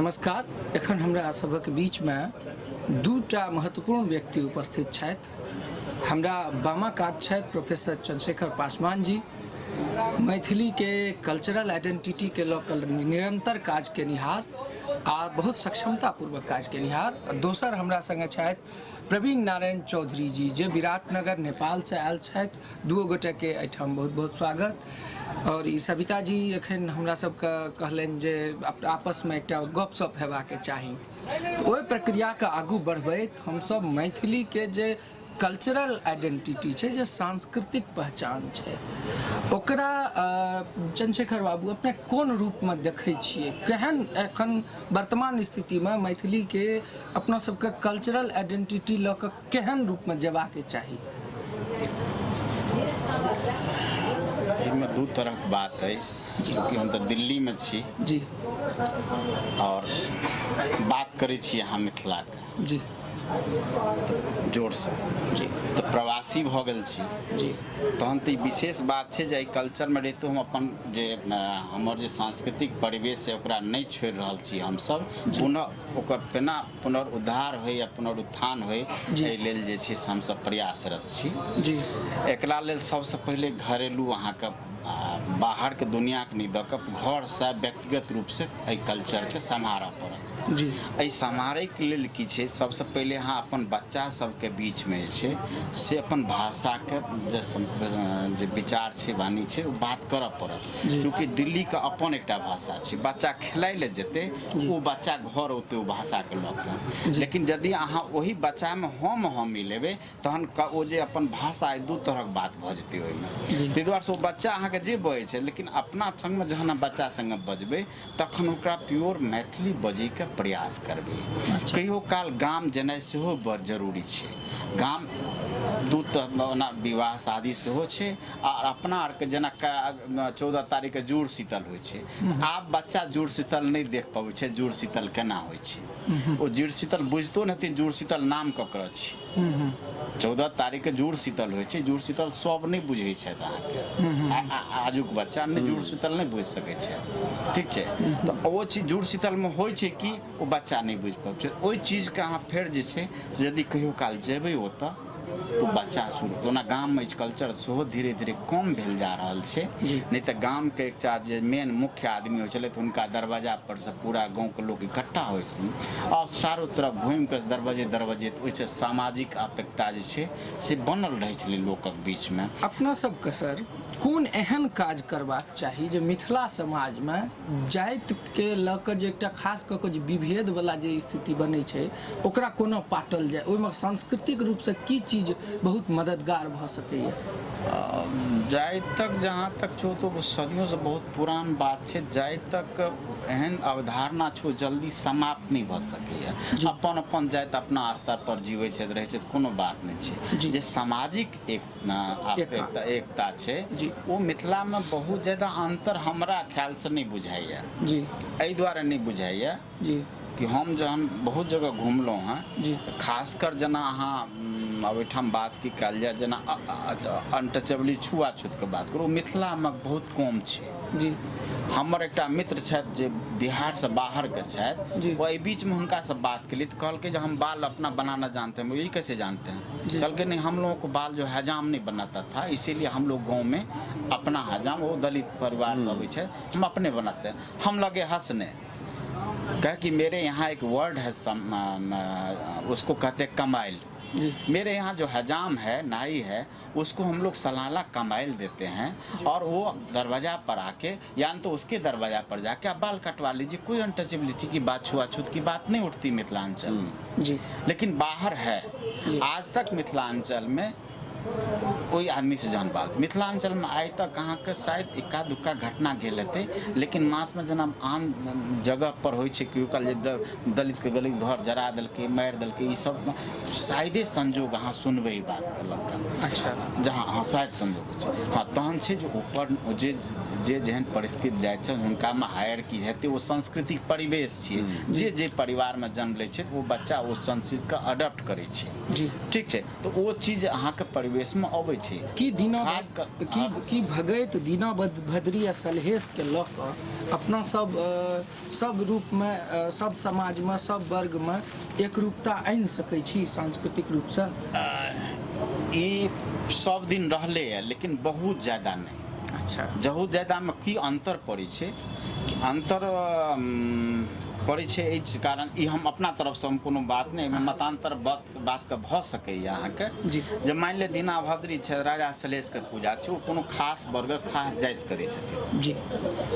नमस्कार। एखन हमरा सभक बीचमे दूटा महत्वपूर्ण व्यक्ति उपस्थित छथि। हमरा बामा कात छथि प्रोफेसर चंद्रशेखर पासवान जी, मैथिलीके कल्चरल आइडेंटिटीके लऽ कऽ निरन्तर काज केनिहार आ बहुत सक्षमतापूर्वक काज केनिहार। दोसर हमरा सङ्गे छथि प्रवीण नारायण चौधरी जी, जे विराटनगर नेपालसँ आयल छथि। दुओ गोटेके एहिठाम बहुत बहुत स्वागत। और ई सविता जी एखन हमरा सबके कहलनि जे आपसमे एकटा गपशप हेबाके चाही। ओहि प्रक्रियाके आगू बढ़बैत हमसब मैथिलीके जे कल्चरल आइडेंटिटी छै, जे सांस्कृतिक पहचान छै, ओकरा चंद्रशेखर बाबू अपने कोन रूपमे देखै छियै? केहन एखन वर्तमान स्थितिमे मैथिलीके अपना सबके कल्चरल आइडेंटिटी लऽ कऽ केहन रूपमे जेबाके चाही? एहिमे दू तरहक बात अछि। चूँकि हम तऽ दिल्लीमे छी और बात करै छी अहाँ मिथिलाके जोरसँ तऽ प्रवासी भऽ गेल छी तहन तऽ ई विशेष बात छै जे एहि कल्चरमे रहितो हम अपन जे हमर जे सांस्कृतिक परिवेश है ओकरा नहि छोड़ि रहल छी। हमसब पुनः ओकर केना पुनरुद्धार होइ या पुनरुत्थान होइ, एहि लेल जे छै से हमसब प्रयासरत छी। एकरा लेल सबसँ पहिले घरेलू अहाँके बाहरके दुनिआके नहि दऽ कऽ घरसँ व्यक्तिगत रूपसँ एहि कल्चरके सम्हारऽ पड़त। एहि सम्हारैके लेल की छै, सबसँ पहिले अहाँ अपन बच्चा सबके बीचमे जे छै से अपन भाषाके जे जे विचार छै, वाणी छै, ओ बात करऽ पड़त। चूँकि दिल्लीके अपन एकटा भाषा छै, बच्चा खेलाइ लए जेतै ओ बच्चा घर औतै ओ भाषाके लऽ कऽ। लेकिन यदि अहाँ ओहि बच्चामे हम मिलेबै तहन ओ जे अपन भाषा अइ दू तरहक बात भऽ जेतै ओहिमे। ताहि दुआरेसँ ओ बच्चा अहाँके जे बजै छै, लेकिन अपना सङ्गमे जहन अहाँ बच्चा सङ्गे बजबै तखन ओकरा प्योर मैथिली बजैके प्रयास करबै। कहियो काल गाम जेनाइ सेहो बड़ जरूरी छै। गाम दू तऽ ओना विवाह शादी सेहो छै आर अपना आरके जेना 14 तारीखके जुड़ शीतल होइ छै। आब बच्चा जुड़ शीतल नहि देख पबै छै, जुड़ शीतल केना होइ छै ओ जुड़ शीतल बुझितो नहि हेथिन, जुड़ शीतल नाम ककर छै। 14 तारीखके जुड़ शीतल होइ छै, जुड़ शीतल सब नहि बुझै छथि अहाँके। आजुक बच्चा नहि जुड़ शीतल नहि बुझि सकै छै। ठीक छै, तऽ ओ चीज जुड़ शीतलमे होइ छै कि ओ बच्चा नहि बुझि पबै छै। ओहि चीजके अहाँ फेर जे छै से यदि कहियो काल जेबै ओतऽ तऽ बच्चा शुरू। ओना गाममे कल्चर सेहो धीरे धीरे कम भेल जा रहल छै, नहि तऽ गामके एकटा जे मेन मुख्य आदमी होइ छलै तऽ हुनका दरवाजा पर से पूरा गाँवके लोक इकट्ठा होइ छलै आओर चारू तरफ घुमि कऽ दरवाजे दरवाजे, तऽ ओहिसँ सामाजिक अपेक्षा जे छै से बनल रहै छलै लोकक बीचमे। अपना सबके सर कोन एहन काज करबाक चाही जे मिथिला समाजमे जातिके लऽ कऽ जे एकटा खास कऽ कऽ जे विभेदवला जे स्थिति बनै छै ओकरा कोना पाटल जाय? ओहिमे सांस्कृतिक रूपसँ की चीज बहुत मददगार भऽ सकैए? जाति तक जहाँ तक छौ तो सदियों से बहुत पुरान बात छै। जाति तक एहन अवधारणा छौ जल्दी समाप्त नहि भऽ सकैए। अपन अपन जाति अपना स्तर पर जीबै छथि, रहै छथि, कोनो बात नहि छै। जे सामाजिक एक एकता एकता छै ओ मिथिलामे बहुत ज्यादा अन्तर हमरा ख्यालसँ नहि बुझाइए। एहि दुआरे नहि बुझाइए कि हम जहन बहुत जगह घुमलहुँ हँ, खासकर जेना अहाँ ओहिठाम बात की कयल जाय, जेना अनटचेबली छुआछूतके बात करू, मिथिलामे बहुत कम छै। हमर एकटा मित्र छथि जे बिहारसँ बाहरके छथि, ओ एहि बीचमे हुनकासँ बात केलियै तऽ कहलकै जे हम बाल अपना बनाना जानते हैं। ई कैसे जानते हैं? कहलकै नहीं, हम लोगों को बाल जो हजाम नहीं बनाता था, इसीलिए हम लोग गाँव में अपना हजाम, वो दलित परिवार सब होइ छै, हम अपने बनाते हैं। हम लगे हंसने, कह कि मेरे यहाँ एक वर्ड है उसको कहते हैं कमाइल। मेरे यहाँ जो हजाम है, नाई है, उसको हम लोग सालाना कमाइल देते हैं और वो दरवाजा पर आके या तो उसके दरवाजा पर जाके आप बाल कटवा लीजिए। कोई अनटचेबिलिटी की बात, छुआछूत की बात नहीं उठती मिथिलांचल में। लेकिन बाहर है। आज तक मिथिलांचल में ओहि आदमीसँ जहन बात मिथिलाञ्चलमे आइ तक अहाँके शायद इक्का दुक्का घटना भेल हेतै, लेकिन मासमे जेना आन जगह पर होइ छै केओ काल जे दलितके गली घर जरा देलकै, मारि देलकै, ई सब शायदे संजोग अहाँ सुनबै ई बातके लऽ कऽ। जहाँ अहाँ शायद संजोग होइ छै। हँ, तहन छै जे ऊपर जे जे जेहन परिस्थिति जाइ छै हुनकामे हायर की हेतै, ओ सांस्कृतिक परिवेश छियै। जे जे परिवारमे जन्म लै छै ओ बच्चा ओ संस्कृतिके अडॉप्ट करै छै। ठीक छै, तऽ ओ चीज अहाँके परिवेशमे अबै छै। की दीना खास कर की की भगैत दीना भद्री आ सलहेशके लऽ कऽ अपना सब सब रूपमे, सब समाजमे, सब वर्गमे एकरूपता आनि सकै छी सांस्कृतिक रूपसँ? ई सब दिन रहलैए, लेकिन बहुत ज्यादा नहि। अच्छा। बहुत ज्यादामे की अन्तर पड़ै छै कि अन्तर पड़ै छै एहि कारण, ई हम अपना तरफसँ हम कोनो बात नहि, एहिमे मतान्तर बातके भऽ सकैए अहाँके। जी। जे मानि लिअ दीना भद्री छै, राजा सलेशके पूजा छै, ओ कोनो खास वर्गक खास जाति करै छथिन। जी।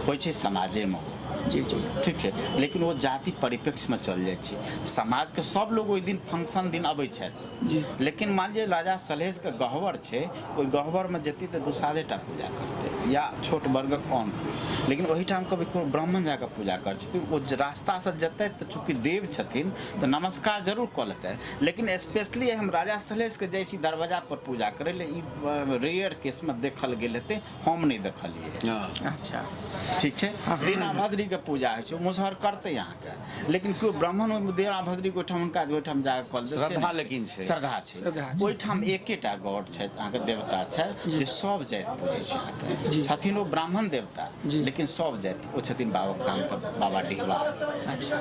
होइ छै समाजेमे ओ। जी जी। ठीक छै, लेकिन ओ जाति परिप्रेक्ष्यमे चल जाइ छै। समाजके सब लोग ओहि दिन फंक्शन दिन अबै छथि। जी। लेकिन मान लिअ राजा सलहेशके गहबर छै, ओहि गहबरमे जेतै तऽ दुसाधेटा पूजा करतै या छोट वर्गक आन कोइ, लेकिन ओहिठाम कभी कोनो ब्राह्मण जाकऽ पूजा करै छथिन, ओ रास्तासँ जेतै तऽ चूँकि देव छथिन तऽ नमस्कार जरूर कऽ लेतै, लेकिन स्पेशली हम राजा सलहेशके जाइ छी दरवाजा पर पूजा करै लए, ई रेयर केसमे देखल गेल हेतै, हम नहि देखलियै। अच्छा। ठीक छै, दीनाभद्रीके पूजा होइ छै, मुसहर करतै अहाँके, लेकिन केओ ब्राह्मण ओहिमे दीनाभद्रीके ओहिठाम हुनका ओहिठाम जाकऽ कऽ लेतै, से श्रद्धा नहि। लेकिन छै। श्रद्धा छै। श्रद्धा छै। ओहिठाम एकेटा गॉड छथि अहाँके, देवता छथि जे सब जाति पूजै छै अहाँके। जी। छथिन ओ ब्राह्मण देवता, जी। लेकिन सब जाति ओ छथिन बाबा कामके बाबा डिहबार। अच्छा।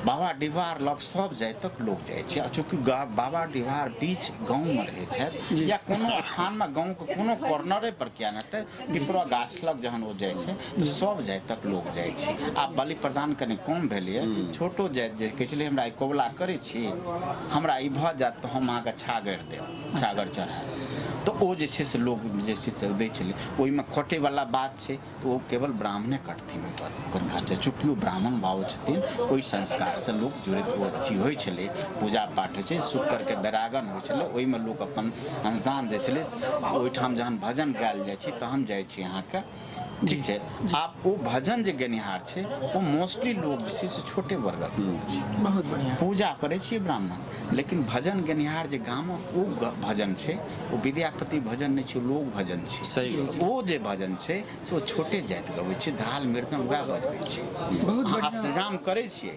बाबा डिहबार लग सब जातिक लोक जाइ छै, आ चूँकि बाबा डिहबार बीच गाँवमे रहै छथि जी। या कोनो स्थानमे गाँवके कोनो कॉर्नरे पर किया नहि हेतै, पिपरा गाछ लग जहन ओ जाइ छै तऽ सब जातिक लोक जाइ छै। आब बलि प्रदान कनि कम भेलैए, छोटो जाति जे कहै छलै हमरा ई कबुला करै छी, हमरा ई भऽ जायत तऽ हम अहाँके छागर देब, छागर चढ़ायब, तऽ ओ जे छै से लोक जे छै से दै छलै। ओहिमे कटैवला बात छै तऽ ओ केवल ब्राह्मणे कटथिन, ओकर खर्चा, चूँकि ओ ब्राह्मण बाबू छथिन, ओहि संस्कारसँ लोक जुड़ैत ओ अथी होइ छलै, पूजा पाठ होइ छै, शुक्रके बैरागन होइ छलै, ओहिमे लोक अपन अंशदान दै छलै। ओहिठाम जहन भजन गायल जाइ छै तहन जाइ छै अहाँके। ठीक छै, आब ओ भजन जे गेनिहार छै ओ मोस्टली लोक जे छै से छोटे वर्गक लोक छै। बहुत बढ़िया। पूजा करै छियै ब्राह्मण, लेकिन भजन गेनिहार जे गामक ओ भजन छै, ओ विद्यापति भजन नहि छै, ओ लोक भजन छै। सही गप। ओ जे भजन छै से ओ छोटे जाति गबै छै, धाल मृदंग वएह बजबै छै। बहुत अहाँ बढ़िया। अष्टजाम करै छियै,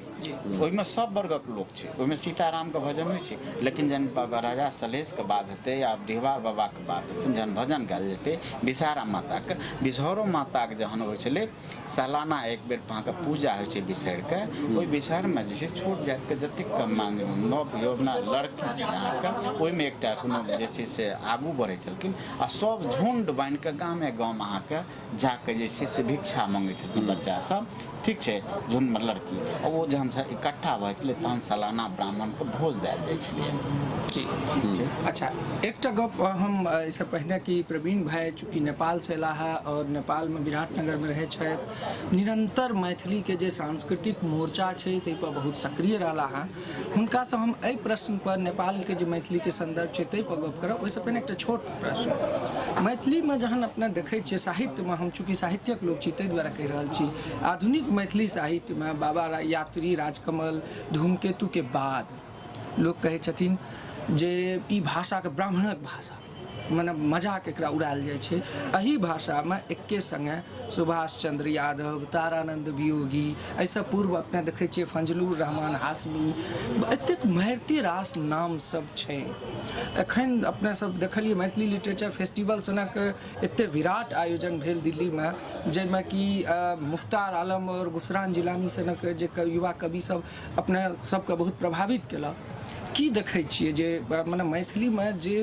ओहिमे सब वर्गक लोक छै, ओहिमे सीतारामके भजन होइ छै, लेकिन जहन बाबा राजा सलहेशके बात हेतै या डिहबार बाबाके बात हेतै, जहन भजन गायल जेतै विषहारा माताके, विषहरो माताके जहन होइ छलै सालाना एक बेर अहाँके पूजा होइ छै बिसहरिके, ओहि बिसहरिमे जे छै छोट जातिके जतेक मान नव यौवना लड़की छै अहाँके, ओहिमे एकटा कोनो जे छै से आगू बढ़ै छलखिन आ सब झुण्ड बान्हिके गामे गाम अहाँके जाके जे छै से भिक्षा मङ्गै छलखिन बच्चा सब। ठीक छै, झुण्डमे लड़की, आ ओ जहन इकट्ठा भऽ जाइ छलै तहन सालाना ब्राह्मणके भोज देल जाइ छलै। जी। ठीक छै। अच्छा, एकटा गप हम एहिसँ पहिने कि प्रवीण भाई चूँकि नेपालसँ अयलाह है और नेपालमे विराटनगरमे रहै छथि, निरन्तर मैथिलीके जे सांस्कृतिक मोर्चा छै ताहिपर बहुत सक्रिय रहला हँ, हुनकासँ हम एहि प्रश्नपर नेपालके जे मैथिलीके सन्दर्भ छै ताहिपर गप करब। ओहिसँ पहिने एकटा छोट प्रश्न, मैथिलीमे जहन अपने देखै छियै साहित्यमे, हम चूँकि साहित्यक लोक छी ताहि दुआरे कहि रहल छी, आधुनिक मैथिली साहित्यमे बाबा यात्री, राजकमल, धूमकेतुके बाद लोक कहै छथिन जे ई भाषाके ब्राह्मणक भाषा, मने मजाक एकरा उड़ायल जाइ छै। एहि भाषामे एके सङ्गे सुभाष चंद्र यादव, तारानंद वियोगी, एहिसँ पूर्व अपने देखै छियै फजलुर रहमान हाशमी, एतेक मारिते रास नाम सब छै। एखन अपने सब देखलियै मैथिली लिटरेचर फेस्टिवल सनक एते विराट आयोजन भेल दिल्लीमे, जाहिमे कि मुख्तार आलम आओर गुफरान जिलानी सनक जे युवा कवि सब अपने सबके बहुत प्रभावित केलक। की देखै छियै जे मने मैथिलीमे जे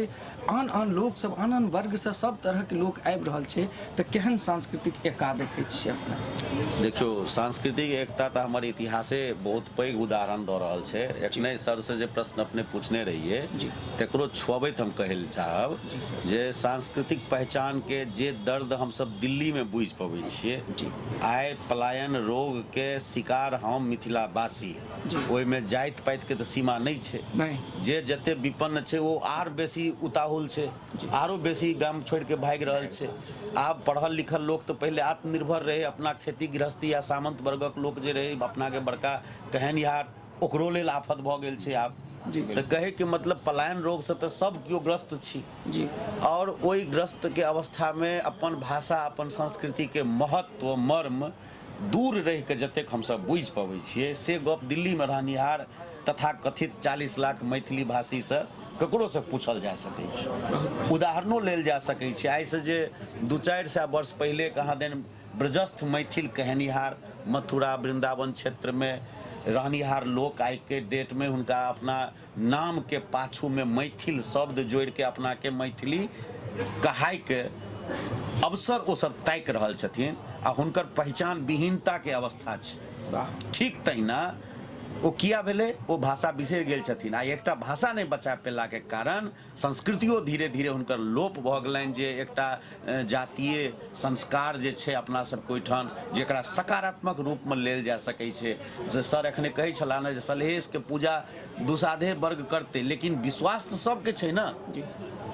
आन आन लोक सब, आन आन वर्गसँ सब तरहके लोक आबि रहल छै, तऽ केहन सांस्कृतिक एकता देखै छियै अपने? देखियौ, सांस्कृतिक एकता तऽ हमर इतिहासे बहुत पैघ उदाहरण दऽ रहल छै। एखने सरसँ जे प्रश्न अपने पूछने रहियै जी। तकरो छुअबैत हम कहै लए चाहब जी सर। जे सांस्कृतिक पहचानके जे दर्द हमसब दिल्लीमे बुझि पबै छियै, जी। आइ पलायन रोगके शिकार हम मिथिलावासी, ओहिमे जाति पातिके तऽ सीमा नहि छै, नहि, जे जते विपन्न छै ओ आर बेसी उताहुल छै, आरो बेसी गाम छोड़िके भागि रहल छै। आब पढ़ल लिखल लोक तऽ पहिले आत्मनिर्भर रहै, अपना खेती गृहस्थी या सामंत वर्गक लोक जे रहै अपनाके बड़का कहनिहार, ओकरो लेल आफत भऽ गेल छै आब। जी। तऽ कहैके मतलब पलायन रोगसँ तऽ सब केओ ग्रस्त छी जी। और ओहि ग्रस्तके अवस्थामे अपन भाषा अपन संस्कृतिके महत्व मर्म दूर रहिके जतेक हमसब बुझि पबै छियै से गप दिल्लीमे रहनिहार तथा कथित 40 लाख मैथिली भाषीसँ ककरोसँ पूछल जा सकै छै, उदाहरणो लेल जा सकै छै। आइसँ जे 200-400 वर्ष पहिले कहाँ दिन ब्रजस्थ मैथिल कहनिहार मथुरा वृंदावन क्षेत्रमे रहनिहार लोक आइके डेटमे हुनका अपना नामके पाछूमे मैथिल शब्द जोड़िके अपनाके मैथिली कहाइके अवसर ओ सब ताकि रहल छथिन आ हुनकर पहिचान विहीनताके अवस्था छै। ठीक तहिना ओ किया भेलै, ओ भाषा बिसरि गेल छथिन आ एकटा भाषा नहि बचा पेलाके कारण संस्कृतियो धीरे धीरे हुनकर लोप भऽ गेलनि, जे एकटा जातीय संस्कार जे छै अपना सबके ओहिठाम जेकरा सकारात्मक रूपमे लेल जा सकै छै। से सर एखने कहै छलाह ने जे सलहेशके पूजा दुसाधे वर्ग करतै, लेकिन विश्वास तऽ सबके छै ने।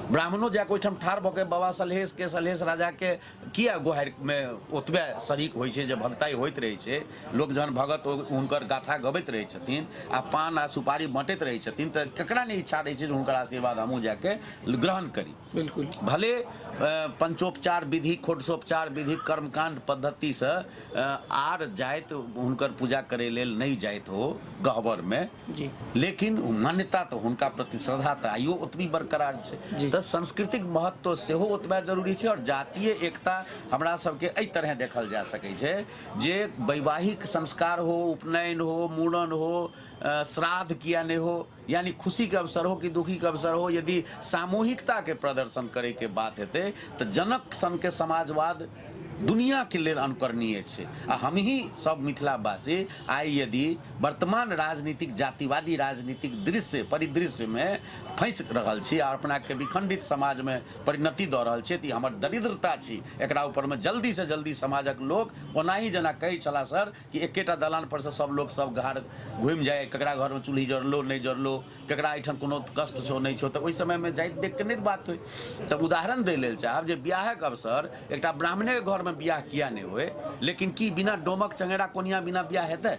ब्राह्मणो जाके ओहिठाम ठाढ़ भऽ के बाबा सलहेशके, सलहेश राजाके किया गोहारिमे ओतबे शरीक होइ छै जे भगताइ होइत रहै छै। लोक जहन भगत हुनकर गाथा गबैत रहै छथिन आ पान आ सुपारी बँटैत रहै छथिन तऽ ककरा नहि इच्छा रहै छै जे हुनकर आशीर्वाद हमहूँ जाके ग्रहण करी। बिल्कुल। भले पंचोपचार विधि, खोडसोपचार विधि, कर्मकांड पद्धतिसँ आर जाइत हुनकर पूजा करै लेल नहि जाइत हो गहबरमे, जी, लेकिन मान्यता तऽ हुनका प्रति श्रद्धा तऽ आइयो ओतबी बरकरार छै। तऽ सांस्कृतिक महत्व सेहो ओतबे जरूरी छै। और जातीय एकता हमरा सबके एहि तरहे देखल जा सकै छै जे वैवाहिक संस्कार हो, उपनयन हो, मूड़न हो, श्राद्ध किया नहि हो, यानी खुशी के अवसर हो कि दुखी के अवसर हो, यदि सामूहिकता के प्रदर्शन करे के बात हेतै तऽ जनक सन के समाजवाद दुनिया के लेल अनुकरणीय छै। आ हमही सब मिथिलावासी आइ यदि वर्तमान राजनीतिक जातिवादी राजनीतिक दृश्य परिदृश्य में फंसि रहल छी आ अपना के विखंडित समाज में परिणति दऽ रहल छी, तऽ ई हमर दरिद्रता छी। एकरा ऊपर में जल्दी से जल्दी समाजक लोक ओनाही जेना कहै छलाह सर कि एकेटा दलान पर से सब लोक सब घर घुमि जाय, ककरा घरमे चूल्ही जरलो नहि जरलो, ककरा एहिठाम कोनो कष्ट छौ नहि छौ, तऽ ओहि समयमे जाति देख के नहि बात होइ। तऽ उदाहरण दै लेल चाहब जे बियाहक अवसर एकटा ब्राह्मणेके घरमे बियाह किया नहि होइ, लेकिन की बिना डोमक चंगेरा कोनिया बिना बियाह हेतै?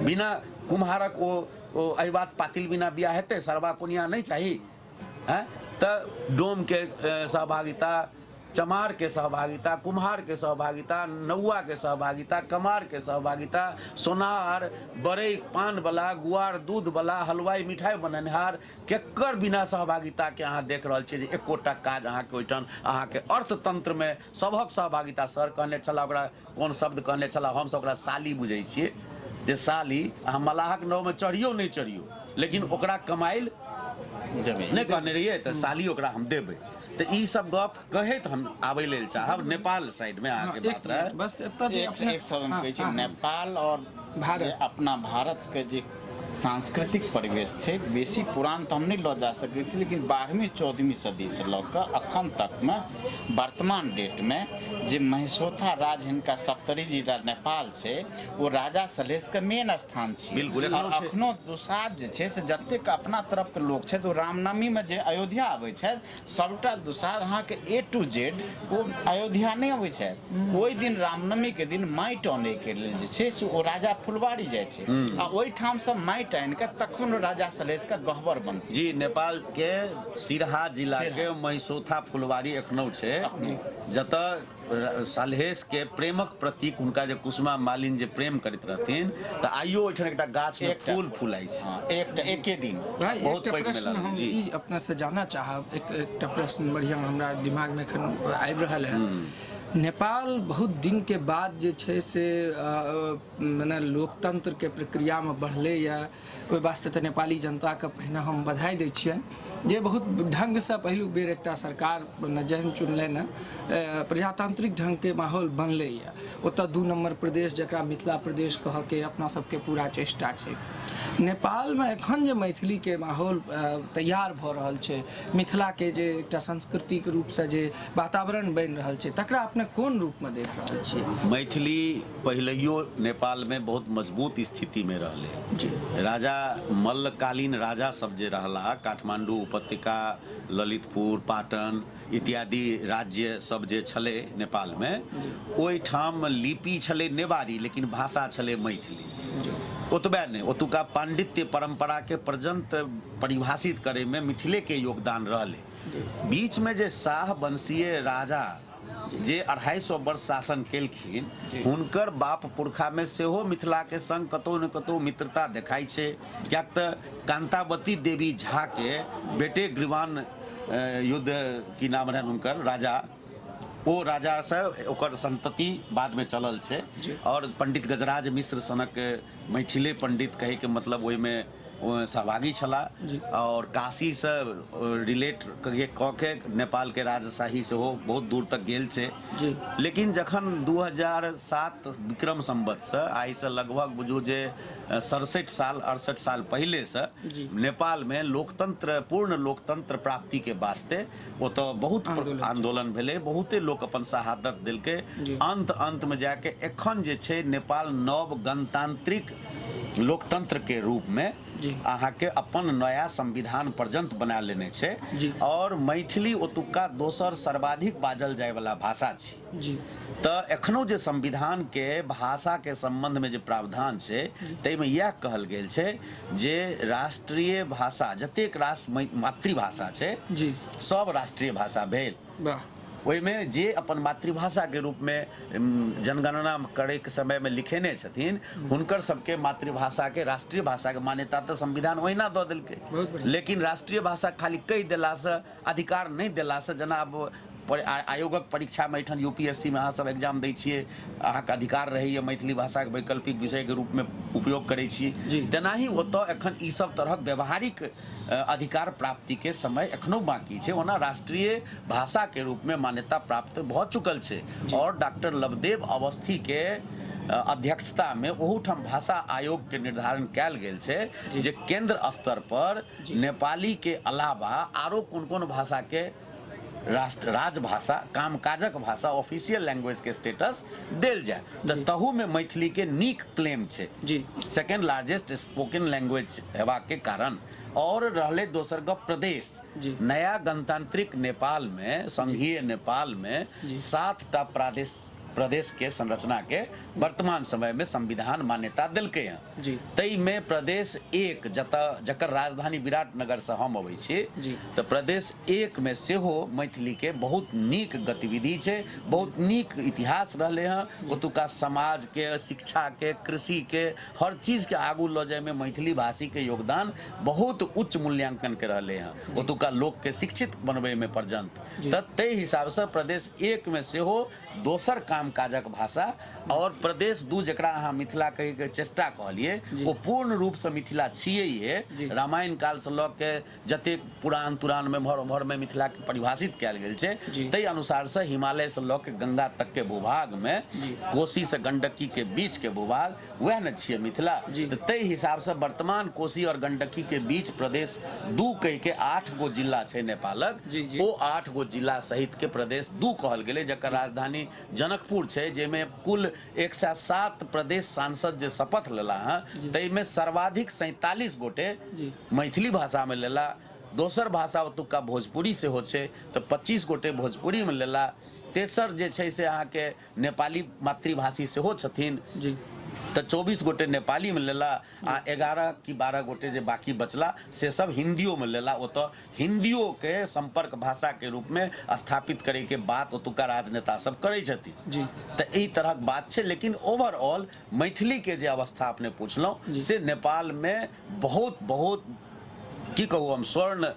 बिना कुम्हारक ओ अहिबात पातिल बिना बियाह हेतै? सरबा कोनिया नहि चाही? हैं? तऽ डोमके सहभागिता, चमारके सहभागिता, कुम्हारके सहभागिता, नौआके सहभागिता, कमारके सहभागिता, सोनार, बड़ै पानवला, गुआर दूधवला, हलवाइ मिठाइ बनेनिहार, केकर बिना सहभागिताके अहाँ देख रहल छियै जे एकोटा काज अहाँके ओहिठाम अहाँके अर्थतंत्रमे सभक सहभागिता। सर कहने छलाह, ओकरा कोन शब्द कहने छलाह, हमसब ओकरा साली बुझै छियै, जे साली अहाँ मलाहक नावमे चढ़ियौ नहि चढ़ियौ, लेकिन ओकरा कमाइल नहि कहने रहियै तऽ साली ओकरा हम देबै। तऽ ई सब गप कहैत हम आबै लेल चाहब नेपाल साइडमे अहाँके बात रहै। बस एतऽ जे एक शब्द हम कहै छी, नेपाल और भारत, अपना भारतके जे सांस्कृतिक परिवेश छै, बेसी पुरान तऽ हम नहि लऽ जा सकै छी, लेकिन 12वीं 14वीं सदीसँ लऽ कऽ अखन तकमे वर्तमान डेटमे जे महिसोथा राज हिनका सप्तरी जिला नेपाल छै, ओ राजा सलहेशके मेन स्थान छै। बिल्कुल, और एखनो छै। अखनो दुसाध जे छै से जतेक अपना तरफके लोक छथि ओ रामनवमीमे जे अयोध्या आबै छथि, सबटा दुसाध अहाँके ए टू जेड ओ अयोध्या नहि अबै छथि। ओहि दिन रामनवमीके दिन माटि अनैके लेल जे छै से ओ राजा फुलवारी जाइ छै आ ओहिठामसँ माटि आनि कऽ तखन ओ राजा सलहेशके गहबर बनतै। जी, नेपाल के सिरहा जिला के महिसौथा फुलवारी एखनो छै, जतऽ सलहेश के प्रेमक प्रतीक हुनका जे कुसुमा मालिन जे प्रेम करैत रहथिन, तऽ आइयो ओहिठाम एकटा गाछ में फूल फुलाइ छै। हँ, एकटा एके दिन। भाई, बहुत एकटा पैघ प्रश्न मेला हम जी। ई अपना से जानऽ चाहब, एकटा प्रश्न बढ़िया हमरा दिमाग में एखन आबि रहल है। नेपाल बहुत दिन के बाद जे छै से मने लोकतंत्र के प्रक्रिया में बढ़ले या, ओहि वास्ते तऽ नेपाली जनताके पहिने हम बधाई दै छियनि जे बहुत ढङ्गसँ पहिलुक बेर एकटा सरकार जहन चुनलनि हँ, प्रजातांत्रिक ढङ्गके माहौल बनलैए। ओतऽ 2 नम्बर प्रदेश जकरा मिथिला प्रदेश कहऽके अपना सबके पूरा चेष्टा छै। नेपालमे एखन जे मैथिलीके माहौल तैयार भऽ रहल छै, मिथिलाके जे एकटा सांस्कृतिक रूपसँ जे वातावरण बनि रहल छै, तकरा अपने कोन रूपमे देख रहल छियै? मैथिली पहिलहियो नेपालमे बहुत मजबूत स्थितिमे रहलै। राजा मल्लकालीन राजा सब जे रहला, काठमांडू उपत्यका, ललितपुर, पाटन इत्यादि राज्य सब जे छलै नेपालमे, ओहिठाम लिपि छलै नेवारी, लेकिन भाषा छलै मैथिली। ओतबे नहि, ओतुका पांडित्य परंपराके पर्यंत परिभाषित करैमे मिथिलेके योगदान रहलै। बीचमे जे शाह वंशीय राजा जे 250 वर्ष शासन केलखिन, हुनकर बाप पुरखामे सेहो मिथिलाके संग कतहु ने कतहु मित्रता देखाइ छै, किएक तऽ कांतावती देवी झाके बेटे ग्रीवान युद्ध की नाम रहनि हुनकर राजा, ओ राजासँ ओकर संतति बादमे चलल छै। और पंडित गजराज मिश्र सनक मैथिले पंडित कहैके मतलब ओहिमे सहभागी छलाह और काशीसँ रिलेट कऽ के नेपालके राजशाही सेहो बहुत दूर तक गेल छै। लेकिन जखन 2007 विक्रम संवतसँ आइसँ लगभग बुझू जे 67 साल 68 साल पहिलेसँ नेपालमे लोकतंत्र, पूर्ण लोकतंत्र प्राप्तिके वास्ते ओतऽ बहुत आंदोलन भेलै, बहुते लोक अपन शहादत देलकै। अंत अंतमे जाके एखन जे छै नेपाल नव गणतांत्रिक लोकतंत्र के रूप में अहाँके अपन नया संविधान पर्यंत बना लेने छै और मैथिली ओतुका दोसर सर्वाधिक बाजल जाय वाला भाषा छी। तऽ एखनो जे संविधान के भाषा के संबंध में जे प्रावधान छै ताहिमे इएह कहल गेल छै जे राष्ट्रीय भाषा जतेक राष्ट्र मातृभाषा छै सब राष्ट्रीय भाषा भेल। ओहिमे जे अपन मातृभाषाके रूपमे जनगणना करैके समयमे लिखेने छथिन हुनकर सबके मातृभाषाके राष्ट्रीय भाषाके मान्यता तऽ संविधान ओहिना दऽ देलकै, लेकिन राष्ट्रीय भाषा खाली कहि देलासँ, अधिकार नहि देलासँ, जेना आब आयोगक परीक्षामे एहिठाम यू पी एस सी मे अहाँ सब एग्जाम दै छियै, अहाँके अधिकार रहैए मैथिली भाषाके वैकल्पिक विषयके रूपमे उपयोग करै छी, तेनाही ओतऽ एखन ई सब तरहक व्यवहारिक अधिकार प्राप्तिके समय एखनो बाँकी छै। ओना राष्ट्रीय भाषाके रूपमे मान्यता प्राप्त भऽ चुकल छै और डॉक्टर लवदेव अवस्थीके अध्यक्षतामे ओहूठाम भाषा आयोगके निर्धारण कयल गेल छै जे केंद्र स्तर पर नेपालीके अलावा आरो कोन कोन भाषाके राष्ट्र राजभाषा, कामकाजक भाषा, ऑफिशियल लैंग्वेज के स्टेटस देल जाय, तऽ तहूमे मैथिलीके नीक क्लेम छै सेकेंड लार्जेस्ट स्पोकन लैंग्वेज हेबाक के कारण। और रहलै दोसर गप प्रदेश, नया गणतांत्रिक नेपाल में, संघीय नेपाल में 7टा प्रदेश के संरचना के वर्तमान समय में संविधान मान्यता देलकै हँ। ताहिमे प्रदेश 1 जतऽ जकर राजधानी विराटनगर से हम अबै छी, तऽ प्रदेश 1 मे सेहो मैथिली के बहुत नीक गतिविधि छै, बहुत नीक इतिहास रहलै हँ। ओतुका समाज के, शिक्षा के, कृषि के, हर चीज के आगू लऽ जायमे मैथिली भाषी के योगदान बहुत उच्च मूल्यांकन के रहलै हँ, ओतुका लोक के शिक्षित बनबैमे पर्यंत। तऽ ताहि हिसाबसँ प्रदेश 1 मे सेहो दोसर कामकाजक भाषा और प्रदेश 2 जकरा अहाँ मिथिला कहैके चेष्टा कहलियै ओ पूर्ण रूपसँ मिथिला छियै। रामायण कालसँ लऽ के जतेक पुरान तुरानमे एम्हर ओम्हरमे मिथिलाके परिभाषित कयल गेल छै ताहि अनुसारसँ हिमालयसँ लऽ के गंगा तकके भूभागमे, कोसीसँ गंडकीके बीचके भूभाग वएह ने छियै मिथिला। तऽ ताहि हिसाबसँ वर्तमान कोसी और गंडकीके बीच प्रदेश 2 कहिके 8 गो जिला छै नेपालक, ओ 8 गो जिला सहितके प्रदेश 2 कहल गेलै, जकर राजधानी जनकपुर छै, जाहिमे कुल 107 प्रदेश सांसद जे शपथ लेला हँ ताहिमे सर्वाधिक 47 गोटे मैथिली भाषामे लेला। दोसर भाषा ओतुका भोजपुरी सेहो छै तऽ 25 गोटे भोजपुरीमे लेला। तेसर जे छै से अहाँके नेपाली मातृभाषी सेहो छथिन तऽ 24 गोटे नेपालीमे लेला आ 11 कि 12 गोटे जे बाकी बचला से सब हिन्दियोमे लेला। ओतऽ हिन्दियोके सम्पर्क भाषाके रूपमे स्थापित करैके बात ओतुका राजनेता सब करै छथिन। तऽ एहि तरहक बात छै। लेकिन ओवरऑल मैथिलीके जे अवस्था अपने पुछलहुँ से नेपालमे बहुत बहुत की कहू हम स्वर्ण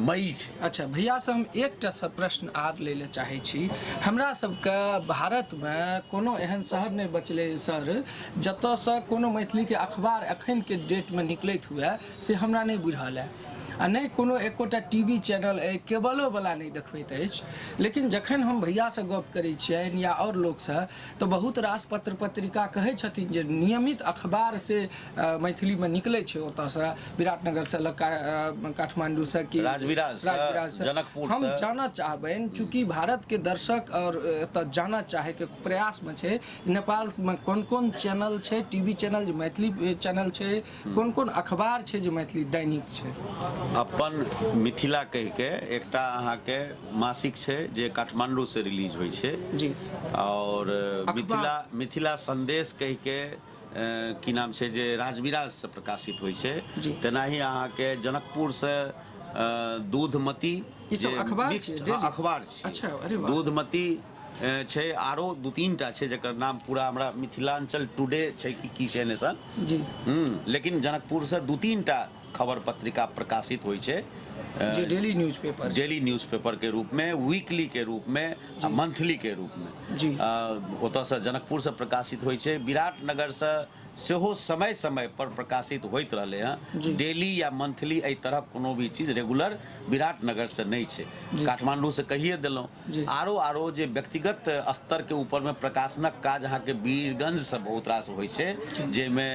मई छै। अच्छा भैया से हम एकटा सब प्रश्न आर लै लए चाहै छी। हमरा सबके भारतमे कोनो एहन शहर नहि बचलै सर जतऽसँ कोनो मैथिलीके अखबार एखनके डेटमे निकलैत हुए से हमरा नहि बुझल अइ, आ नहि कोनो एकोटा टी वी चैनल अइ, केबलोवला नहि देखबैत अछि। लेकिन जखन हम भैयासँ गप करै छियनि या आओर लोकसँ तऽ बहुत रास पत्र पत्रिका कहै छथिन जे नियमित अखबार से मैथिलीमे निकलै छै ओतऽसँ, विराटनगरसँ लऽ काठमाण्डूसँ कि राजविराजसँ, जनकपुरसँ। हम जानऽ चाहबनि, चूँकि भारतके दर्शक आओर एतऽ जानऽ चाहैके प्रयासमे छै, नेपालमे कोन कोन चैनल छै, टी वी चैनल जे मैथिली चैनल छै, कोन कोन अखबार छै जे मैथिली दैनिक छै? अपन मिथिला कहिके एकटा अहाँके मासिक छै जे काठमांडू से रिलीज होइ छै जी। और मिथिला मिथिला संदेश कहिके की नाम छै जे राजविराज से प्रकाशित होइ छै। तेनाही अहाँके जनकपुर से दूधमती ई सब जे अखबार मिक्स्ड छियै, डेली? अखबार छै। अच्छा, अरे वाह। दूधमती छै, आरो 2-3 टा छै जकर नाम पूरा हमरा मिथिलांचल टुडे छै कि की छै ने सन। जी। लेकिन जनकपुरसँ 2-3 टा खबर पत्रिका प्रकाशित होइ छै। जे डेली न्यूज़पेपर। डेली न्यूज़पेपर के रूपमे, वीकली के रूपमे आ मंथली के रूपमे। ओतऽसँ जनकपुरसँ प्रकाशित होइ छै। विराटनगरसँ सेहो समय समय पर प्रकाशित होइत रहलै हँ। डेली या मंथली एहि तरहक कोनो भी चीज रेगुलर विराटनगरसँ नहि छै। काठमाण्डूसँ कहिए देलहुँ। आरो आरो जे व्यक्तिगत स्तरके ऊपरमे प्रकाशनक काज अहाँके वीरगंजसँ बहुत रास होइ छै, जाहिमे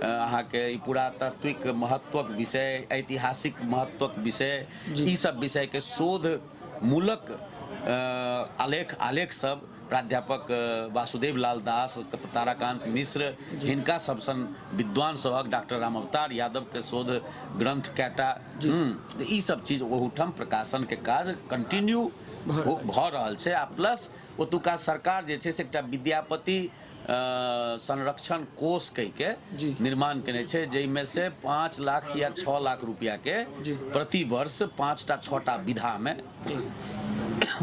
अहाँके ई पुरातात्विक महत्वक विषय, ऐतिहासिक महत्वक विषय, ई सब विषयके शोध मूलक आलेख आलेख सब प्राध्यापक वासुदेव लाल दास, ताराकांत मिश्र, हिनका सब सन विद्वान सभक, डॉक्टर रामअवतार यादव के शोध ग्रंथ कएटा, ई सब चीज ओहूठाम प्रकाशन के काज कंटिन्यू भऽ रहल छै। आ प्लस ओतुका सरकार जे छै से एकटा विद्यापति संरक्षण कोष कहि के निर्माण केने छै, जाहिमे से 5 लाख या 6 लाख रुपया के प्रति वर्ष 5टा 6टा विधा में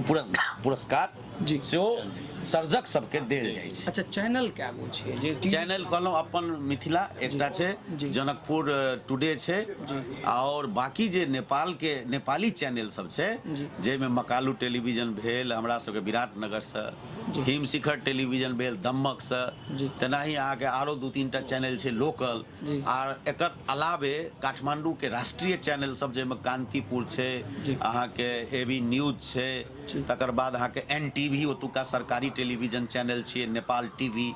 पुरस्कार पुरस्कार सेहो सर्जक सबके देल जाइ छै। अच्छा, चैनल कए गो छै जे टीवी? चैनल कहलहुँ, अपन मिथिला एकटा छै, जनकपुर टुडे छै आओर बाकी जे नेपाल के नेपाली चैनल सब छै, जाहिमे मकालू टेलीविजन भेल हमरा सबके विराटनगरसँ, हिमशिखर टेलीविजन भेल दमकसँ, तेनाही अहाँके आरो 2-3 टा चैनल छै लोकल। आर एकर अलावे काठमांडू के राष्ट्रीय चैनल सब, जाहिमे कांतिपुर छै, अहाँके ए बी न्यूज छै, तकर बाद अहाँके एन टी वी, ओतुका सरकारी टेलीविजन चैनल छियै नेपाल टीवी,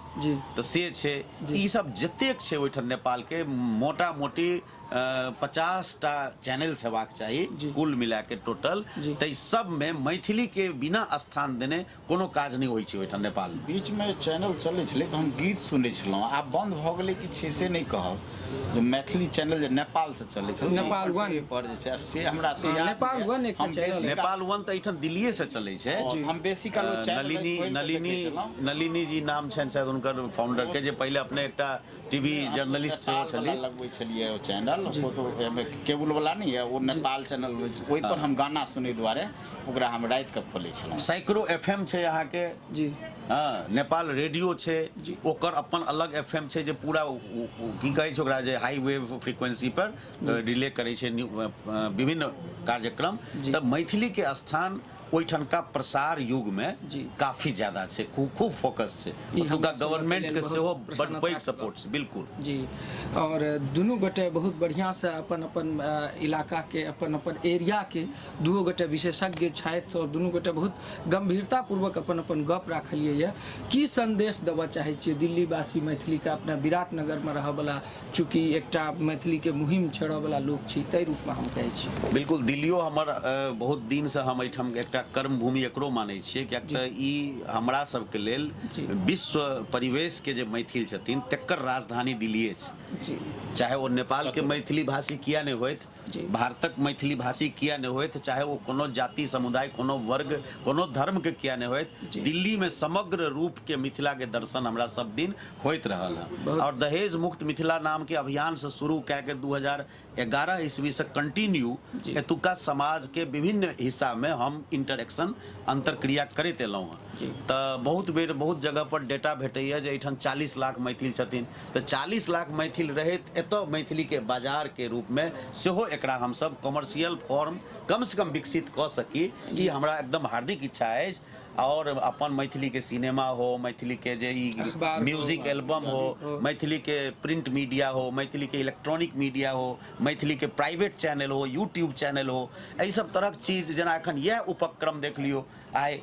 तऽ से छै। ई सब जतेक छै ओहिठाम नेपालके मोटा मोटी 50टा चैनल्स हेबाक चाही कुल मिला के टोटल। ताहि सबमे मैथिलीके बिना स्थान देने कोनो काज नहि होइ छै ओहिठाम नेपालमे। बीचमे चैनल चलै छलै तऽ हम गीत सुनै छलहुँ, आब बन्द भऽ गेलै कि छै से नहि कहब। जे मैथिली चैनल जे नेपालसँ चलै छल, नेपाल वन पर जे छै से हमरा तऽ याद नेपाल नहि। वन एकटा हम चैनल। बेसी काल- नेपाल वन तऽ एहिठाम दिल्लीएसँ चलै छै। हम बेसी काल ओ चैनल नलिनी खोलि कऽ नलिनी देखै छलहुँ। नलिनी जी नाम छनि शायद हुनकर फाउंडर के, जे पहिले अपने एकटा टीवी जर्नलिस्ट सेहो नेपाल वाला छली। लगबै छलियै ओ चैनल, फोटो केबुल वाला नहि यऽ, ओ नेपाल चैनल होइ छै, ओहि पर हम गाना सुनै दुआरे ओकरा हम राति कऽ खोलै छलहुँ। सैकड़ो एफ एम छै अहाँके। हँ, नेपाल रेडियो छै, ओकर अपन अलग एफ एम छै जे पूरा की कहै छै ओकरा, जे हाई वेव फ्रिक्वेंसी पर रिले करै छै विभिन्न कार्यक्रम। तऽ मैथिलीके स्थान ओहिठनका प्रसार युगमे काफी ज्यादा छै, खूब खूब फोकस छै। ई ओतुका हमरा सबके गवर्नमेंट लेल के बहुत सेहो बड प्रसन्नताके पैघ गप। सपोर्ट छै, बिल्कुल। जी, आओर दुनू गोटे बहुत बढ़िआँसँ अपन अपन इलाकाके, अपन अपन एरियाके दुओ गोटे विशेषज्ञ छथि आओर दुनू गोटे बहुत गम्भीरतापूर्वक अपन अपन गप राखलियै यऽ। की सन्देश देबऽ चाहै छियै दिल्लीवासी मैथिलीके, अपना विराटनगरमे रहऽवला, चूँकि एकटा मैथिलीके मुहिम छेड़ऽवला लोक छी, ताहि रूपमे हम कहै छी? बिल्कुल, दिल्लियो हमर बहुत दिनसँ हम एहिठाम एकटा कर्मभूमि एकरो मानै छियै, किएक तऽ ई हमरा सबके लेल विश्व परिवेशके जे मैथिल छथिन तकर राजधानी दिल्लिए छै। चाहे ओ नेपालके मैथिली भाषी किया नहि होथि, भारतक मैथिली भाषी किया नहि होथि, चाहे ओ कोनो जाति समुदाय, कोनो वर्ग, कोनो धर्मके किया नहि होथि, दिल्लीमे समग्र रूपके मिथिलाके दर्शन हमरा सब दिन होइत रहल हँ। और दहेज मुक्त मिथिला नामके अभियानसँ शुरू कए के 2011 ईस्वीसँ कंटिन्यू एतुका समाजके विभिन्न हिस्सामे हम इंटरेक्शन, अंतरक्रिया करैत एलहुँ हँ। तऽ बहुत बेर बहुत जगह पर डेटा भेटैए जे एहिठाम 40 लाख मैथिल छथिन, तऽ 40 लाख मैथिल रहैत एतऽ मैथिलीके बाजारके रूपमे सेहो एकरा हमसब कमर्शियल फॉर्म कमसँ कम विकसित कऽ सकी, ई हमरा एकदम हार्दिक इच्छा अछि। और अपन मैथिली के सिनेमा हो, मैथिली के जे ई अखबार हो, म्यूजिक एल्बम हो, हो, मैथिली के प्रिंट मीडिया हो, मैथिली के इलेक्ट्रॉनिक मीडिया हो, मैथिली के प्राइवेट चैनल हो, यूट्यूब चैनल हो, एहि सब तरहक चीज। जेना एखन इएह उपक्रम देख लियौ, आइ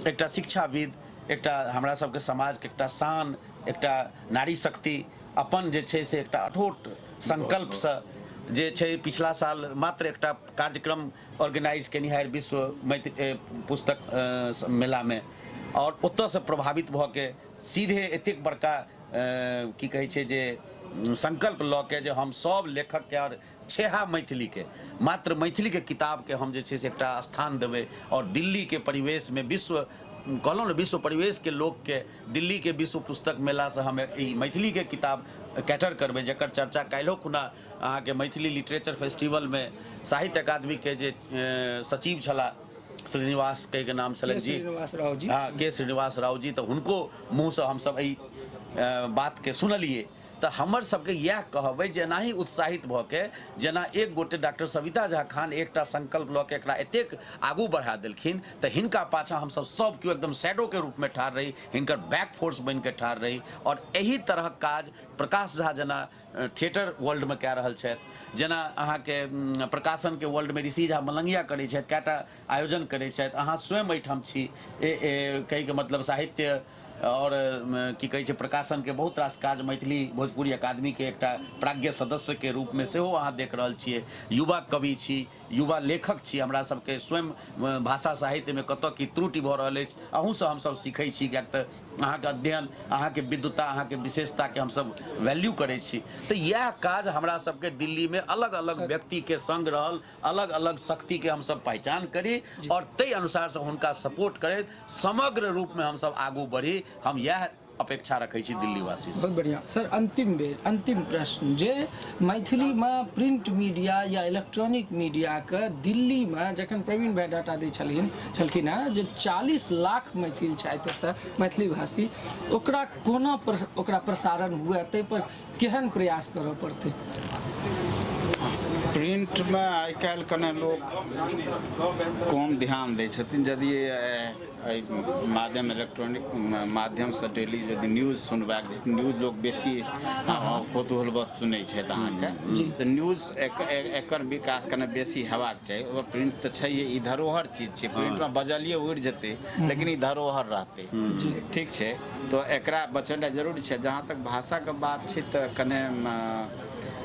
एकटा शिक्षाविद, एकटा हमरा सबके समाजके एकटा शान, एकटा नारी शक्ति अपन जे छै से एकटा अठोट संकल्पसँ जे छै पिछला साल मात्र एकटा कार्यक्रम ऑर्गेनाइज केनिहार विश्व मैथिली पुस्तक मेलामे, आओर ओतऽसँ प्रभावित भऽ के सीधे एतेक बड़का की कहै छै जे संकल्प लऽ के जे हम सब लेखकके आओर छेहा मैथिलीके, मात्र मैथिलीके किताबके हम जे छै से एकटा स्थान देबै आओर दिल्लीके परिवेशमे विश्व कहलहुँ ने विश्व परिवेशके लोकके दिल्लीके विश्व पुस्तक मेलासँ हम ई मैथिलीके किताब कैटर करबै, जकर चर्चा काल्हिओ खुना अहाँके मैथिली लिटरेचर फेस्टिवलमे साहित्य अकादमीके जे सचिव छलाह श्रीनिवास के नाम छलनि जी, श्रीनिवास राव जी। हँ, के श्रीनिवास राव जी, तऽ हुनको मुँहसँ हमसभ एहि बातके सुनलियै। तऽ हमर सबके इएह कहब अइ जे एनाही उत्साहित भऽ के जेना एक गोटे डॉक्टर सविता झा खान एकटा संकल्प लऽ के एकरा एतेक आगू बढ़ा देलखिन, तऽ हिनका पाछाँ हमसब सब केओ एकदम शैडोके रूपमे ठाढ़ रही, हिनकर बैक फोर्स बनिके ठाढ़ रही। आओर एहि तरहक काज प्रकाश झा जेना थिएटर वर्ल्डमे कए रहल छथि, जेना अहाँके प्रकाशनके वर्ल्डमे ऋषि झा मलंगिया करै छथि, कएटा आयोजन करै छथि, अहाँ स्वयं एहिठाम छी, कहैके मतलब साहित्य आओर की कहै छै प्रकाशनके बहुत रास काज मैथिली भोजपुरी अकादमीके एकटा प्राज्ञ सदस्यके रूपमे सेहो अहाँ देख रहल छियै। युवा कवि छी, युवा लेखक छी, हमरा सबके स्वयं भाषा साहित्यमे कतऽ की त्रुटि भऽ रहल अछि अहूँसँ हमसब सीखै छी, किएक तऽ अहाँके अध्ययन, अहाँके विद्वता, अहाँके विशेषताके हमसब वैल्यू करै छी। तऽ इएह काज हमरा सबके दिल्लीमे अलग अलग व्यक्तिके सङ्ग रहल अलग अलग शक्तिके हमसब पहचान करी आओर ताहि अनुसारसँ हुनका सपोर्ट करैत समग्र रूपमे हमसब आगू बढ़ी, हम इएह अपेक्षा रखै छी दिल्लीवासी से। बहुत बढ़िया सर। अंतिम बेर अंतिम प्रश्न जे मैथिलीमे प्रिंट मीडिया या इलेक्ट्रॉनिक मीडियाके दिल्लीमे जखन प्रवीण भाई डाटा दै छलखिन हेँ जे 40 लाख मैथिल छथि ओतऽ मैथिली भाषी, ओकरा कोना ओकरा प्रसारण हुए ताहि पर केहन प्रयास करऽ पड़तै? प्रिंटमे आइ काल्हि कने लोक कम ध्यान दै छथिन। यदि एहि माध्यम इलेक्ट्रॉनिक माध्यमसँ डेली यदि न्यूज सुनबाक, न्यूज लोक बेसी कौतूहलवश सुनै छथि अहाँके, तऽ न्यूज एकर विकास कने बेसी हेबाक चाही। ओ प्रिंट तऽ छैहे, ई धरोहर चीज छै। प्रिंटमे बजलियै उड़ि जेतै, लेकिन ई धरोहर रहतै। ठीक छै, तऽ एकरा बचेनाइ जरूरी छै। जहाँ तक भाषाके बात छै तऽ कने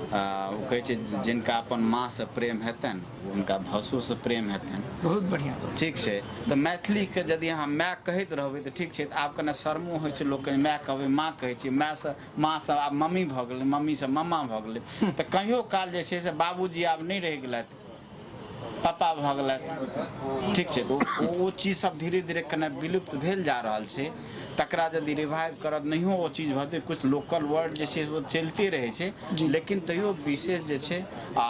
ओ कहै छै जिनका अपन माँसँ प्रेम हेतनि हुनका भाषोसँ प्रेम हेतनि। बहुत बढ़िया। ठीक छै, तऽ मैथिलीके यदि अहाँ माय कहैत रहबै तऽ ठीक छै। तऽ आब कने शर्मो होइ छै लोकके, माय कहबै, माँ कहै छियै, मायसँ माँसँ आब मम्मी भऽ गेलै, मम्मीसँ मम्मा भऽ गेलै। तऽ कहियो काल जे छै से बाबूजी आब नहि रहि गेलथि, पापा भऽ गेलथि। ठीक छै, तऽ ओ चीज सब धीरे धीरे कने विलुप्त भेल जा रहल छै। तकरा यदि रिवाइव करब नहियो ओ चीज भऽ किछु लोकल वर्ड जे छै ओ चलिते रहै छै, लेकिन तैयो विशेष जे छै आ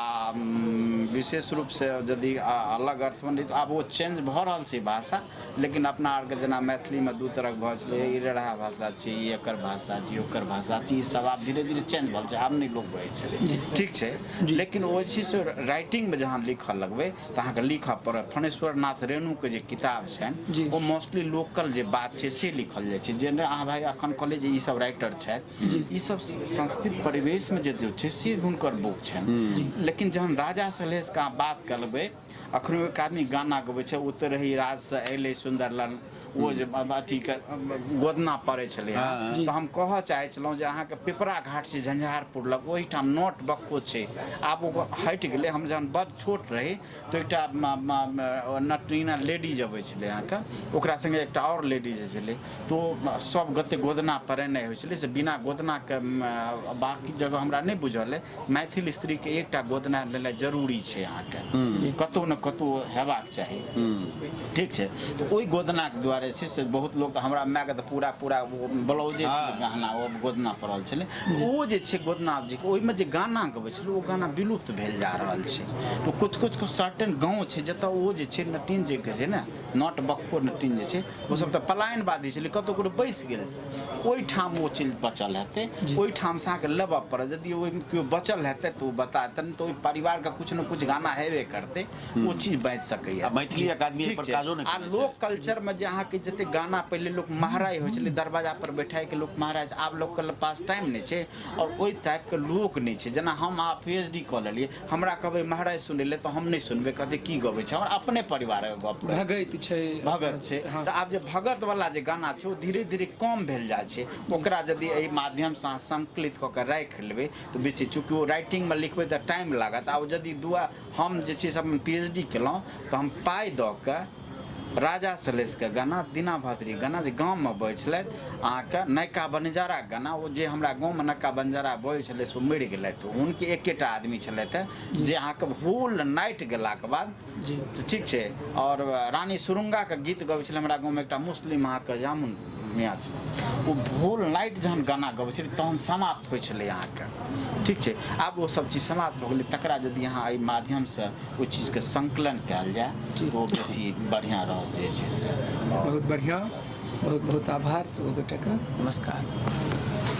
विशेष रूपसँ यदि अलग अर्थमे नहि तऽ आब ओ चेंज भऽ रहल छै भाषा। लेकिन अपना आरके जेना मैथिलीमे दू तरहक भऽ छलै, ई रेढ़ा भाषा छी, ई एकर भाषा छी, ओकर भाषा छी, ई सब आब धीरे धीरे चेंज भऽ छै, आब नहि लोक बजै छलै। ठीक छै, लेकिन ओ जे छै से राइटिंगमे जहाँ लिखऽ लगबै तऽ अहाँके लिखऽ पड़त। फणेश्वर नाथ रेणुके जे किताब छनि ओ मोस्टली लोकल जे बात छै से लिखल जाइ छै। जेना अहाँ भाइ एखन कहलियै जे ई सब राइटर छथि, ई सब संस्कृत परिवेशमे जे छै से हुनकर बुक छनि। लेकिन जहन राजा सलहेशके अहाँ बात करबै, अखनो एक आदमी गाना गबै छै, ओतऽ रही राजसँ अयलै सुन्दर लाल, ओ जे अथीके गोदना पड़ै छलै हँ, तऽ हम कहऽ चाहै छलहुँ जे अहाँके पिपरा घाट छै झंझारपुर लग, ओहिठाम नोट बक्को छै, आब ओ हटि गेलै। हम जहन बड़ छोट रही तऽ एकटा नटनीना लेडीज अबै छलै अहाँके, ओकरा सङ्गे एकटा आओर लेडीज छलै, तऽ ओ सब गोटे गोदना पड़ेनाइ होइ छलै। से बिना गोदनाके बाँकी जगह हमरा नहि बुझल अइ, मैथिल स्त्रीके एकटा गोदना लेनाइ जरूरी छै अहाँके, कतहु ने कतहु हेबाक चाही। ठीक छै, तऽ ओहि गोदनाके दुआरे छै से बहुत लोक, हमरा मायके तऽ पूरा पूरा ब्लाउजे छलै गहना, ओ गोदना पड़ल छलै। ओ जे छै गोदना जे ओहिमे जे गाना गबै छलै ओ गाना विलुप्त भेल जा रहल छै। तऽ किछु किछु सर्टेन गाँव छै जतऽ ओ जे छै नटिन जे छै ने, नट बक्खो नटिन जे छै, ओ सब तऽ पलायनवादी छलै, कतहु कतहु बैसि गेल, ओहिठाम ओ चीज बचल हेतै, ओहिठामसँ अहाँके लेबऽ पड़त। यदि ओहिमे केओ बचल हेतै तऽ ओ बता देतै, तऽ ओहि परिवारके किछु ने किछु गाना हेबे करतै, ओ चीज बाजि सकैए। आ मैथिली अकादमी एहि पर काजो नहि आ करै छै। लोक कल्चरमे जे अहाँके जते गाना पहिले लोक महराइ होइ छलै, दरवाजा पर बैठाइके लोक महराइ, आब लोकके पास टाइम नहि छै आओर ओहि टाइपके लोक नहि छै। जेना हम अहाँ पी एच डी कऽ लेलियै, हमरा कहबै महराइ सुनै लए तऽ हम नहि सुनबै, कहतै की गबै छै, हमर अपने परिवारके गप कहै। भगैत छै, भगत छै। तऽ आब जे भगत वाला जे गाना छै ओ धीरे धीरे कम भेल जाइ छै। ओकरा यदि एहि माध्यमसँ अहाँ संकलित कऽ के राखि लेबै तऽ बेसी, चूँकि ओ राइटिंगमे लिखबै तऽ टाइम लागत। आब यदि दुआ हम जे छै से अपन पी एच डी केलहुँ तऽ हम पाइ दऽ कऽ राजा सलहेशके गाना, दीना भद्री गाना जे गाममे बजै छलथि अहाँके, नयका बनिजाराके गाना, ओ जे हमरा गाँवमे नयका बनिजारा बजै छलै से ओ मरि गेलथि, हुनके एकेटा आदमी छलथि जे अहाँके होल नाइट गेलाके बाद ठीक छै। आओर रानी सुरुङ्गाके गीत गबै छलै हमरा गाँवमे एकटा मुस्लिम अहाँके जामुन बढ़िआँ छै। ओ होल नाइट जहन गाना गबै छलै तहन समाप्त होइ छलै अहाँके, ठीक छै। आब ओ सब चीज समाप्त भऽ गेलै, तकरा यदि अहाँ एहि माध्यमसँ ओहि चीजके संकलन कयल जाय तऽ ओ बेसी बढ़िआँ रहत जे छै से। बहुत बढ़िआँ, बहुत बहुत आभार दू गोटेके, नमस्कार।